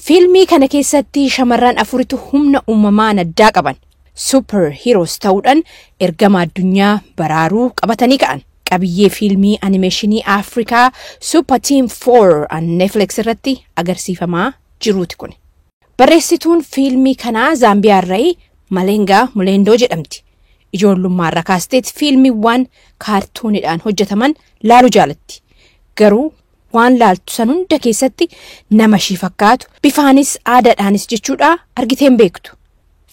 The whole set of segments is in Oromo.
Fiilmii kana keessatti shamarran afuritu humna uumamaan addaa qaban, super heroes ta'uudhaan ergama addunyaa baraaruu qabatanii ka'an. Qabiyyee fiilmii animeeshinii Afrikaa Super Team 4 an Netflix irratti agarsiifamaa jiruuti kun. Barreessituun fiilmii kanaa Zaambiyaa irraa Malengaa Muleendoo jedhamti. Ijoollummaa irraa kaasteet fiilmiiwwan kaartuuniidhaan hojjetaman laalu jaalatti. Garuu waan laaltu san hunda keessatti nama ishii fakkaatu bifaanis aadaadhaanis jechuudha argiteen beektu.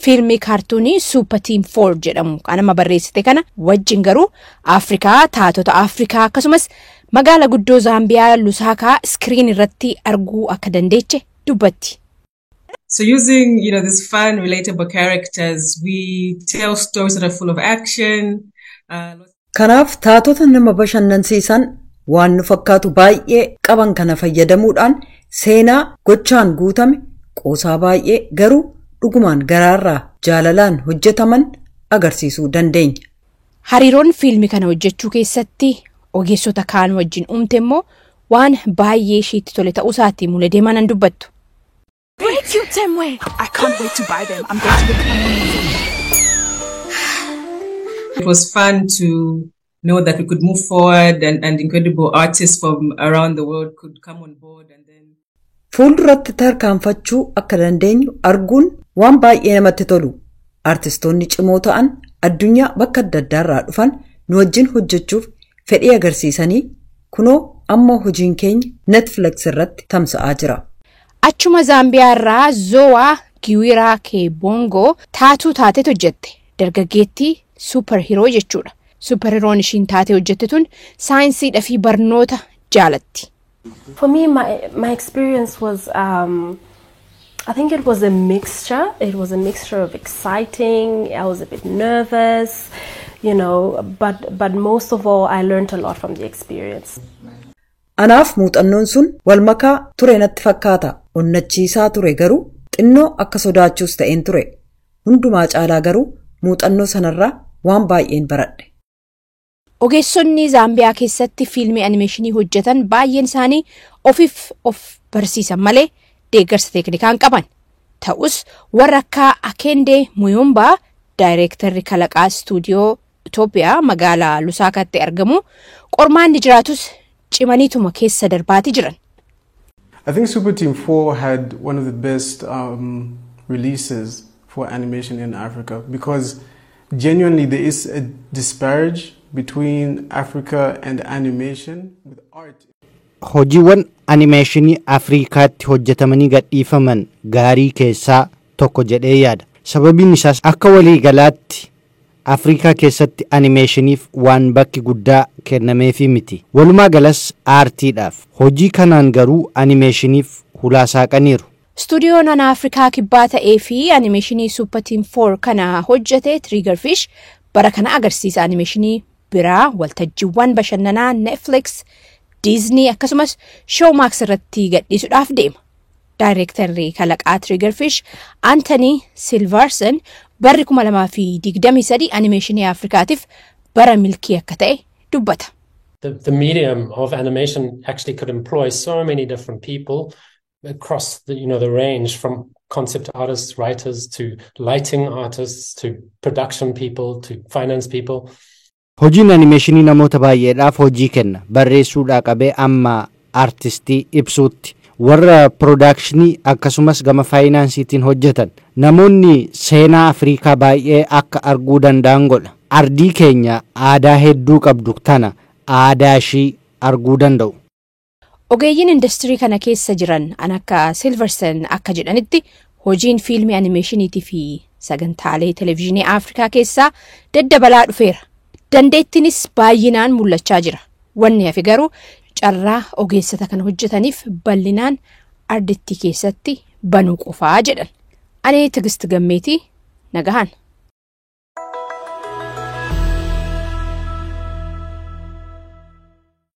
Fiilmii kaartuunii Super Team 4 jedhamu kan amma barreessite kana wajjin garuu Afrikaa, taatota Afrikaa akkasumas magaala guddoo Zaambiyaa Lusaakaa iskiriin irratti arguu akka dandeeche dubbatti. So using these fun, relatable characters, we tell stories that are full of action. Kanaaf taatota nama bashannansiisan waan nu fakkaatu baay'ee qaban kana fayyadamuudhaan seenaa gochaan guutame, qoosaa baay'ee, garuu dhugumaan garaarraa jaalalaan hojjetaman agarsiisuu dandeenya. Hariiroon fiilmii kana hojjechuu keessatti ogeessota kaan wajjin uumte immoo waan baay'ee ishiitti tole ta'uu isaatti mulee deemaa dubbattu. Very cute, Temwe. I can't wait to buy them. I'm going to look. It was fun to know that we could move forward and incredible artists from around the world could come on board and then Fuulduratti tarkaanfachuu akka dandeenyu arguun waan baay'ee namatti tolu. Artistoonni cimoo ta'an addunyaa bakka adda addaarraa dhufan nu wajjin hojjechuuf fedhii agarsiisanii, kunoo amma hojiin keenya Netflix irratti tamsa'aa jira. Achuma Zaambiyaa irraa Zoowaa Giwiraa Keebongoo taatuu taateet hojjette. Dargaggeettii super hero jechuudha. Super heroon ishiin taatee hojjette tun saayinsiidhaa fi barnoota jaalatti. For me, my experience was, I think it was a mixture. It was a mixture of exciting, I was a bit nervous, but most of all, I learned a lot from the experience. Anaaf muuxannoon sun wal makaa ture natti fakkaata. Onnachiisaa ture, garuu xinnoo akka sodaachuus ta'een ture. Hundumaa caalaa garuu muuxannoo sanarraa waan baay'een baradhe. Ogeessonni Zaambiyaa keessatti fiilmii animeeshinii hojjetan baay'een isaanii ofiif of barsiisan malee deeggarsa teeknikaa hin qaban. Ta'us warra akka Akende Muyumbaa, daayireektarri kalaqaa istuudiyoo Itoophiyaa magaalaa Lusaakaatti argamu, qormaanni jiraatus cimaniituma keessa darbaatii jiran. I think Super Team 4 had one of the best releases for animation in Africa because genuinely there is a disparage between Africa and animation with art. Hojiiwwan animeeshinii Afriikaatti hojjetamanii gadhiifaman gaarii keessaa tokko jedhee yaada. Sababiin isaas akka waliigalaatti Afriikaa keessatti animeeshiniif waan bakki guddaa kennameefii miti. Walumaa galas aartiidhaaf. Hojii kanaan garuu animeeshiniif hulaa saaqaniiru. Istuudiyoon ana Afrikaa Kibbaa ta'ee fi animeeshinii Super Team 4 kana hojjete Triggerfish bara kana agarsiisa animeeshinii biraa waltajjiiwwan bashannanaa Netflix, Disney akkasumas Showmax irratti gadhiisuudhaaf deema. Daayireektarri kalaqaa Triggerfish Anthony Silverson barri 2023 animeeshinii Afrikaatiif bara milkii akka ta'e dubbata. The medium of animation actually could employ so many different people across the range from concept artists, writers, to lighting artists, to production people, to finance people. Hojiin animeeshinii namoota baay'eedhaaf hojii kenna. Barreessuudhaa qabee amma artistii ibsuutti. Warra piroodakshinii akkasumas gama faayinaansiitiin hojjetan. Namoonni seenaa Afrikaa baay'ee akka arguu danda'an godha. Ardii keenya aadaa hedduu qabdu tana aadaa ishii arguu danda'u. Ogeeyyiin industirii kana keessa jiran an akka Silverson akka jedhanitti, hojiin fiilmii animeeshiniitii fi sagantaalee televezyiinii Afrikaa keessaa daddabalaa dhufeera. Dandeettiinis baay'inaan mul'achaa jira. Wanni hafe garuu carraa ogeessota kana hojjetaniif bal'inaan ardittii keessatti banuu qofaa jedhan. Ani Tigist Gammeetii, nagahan.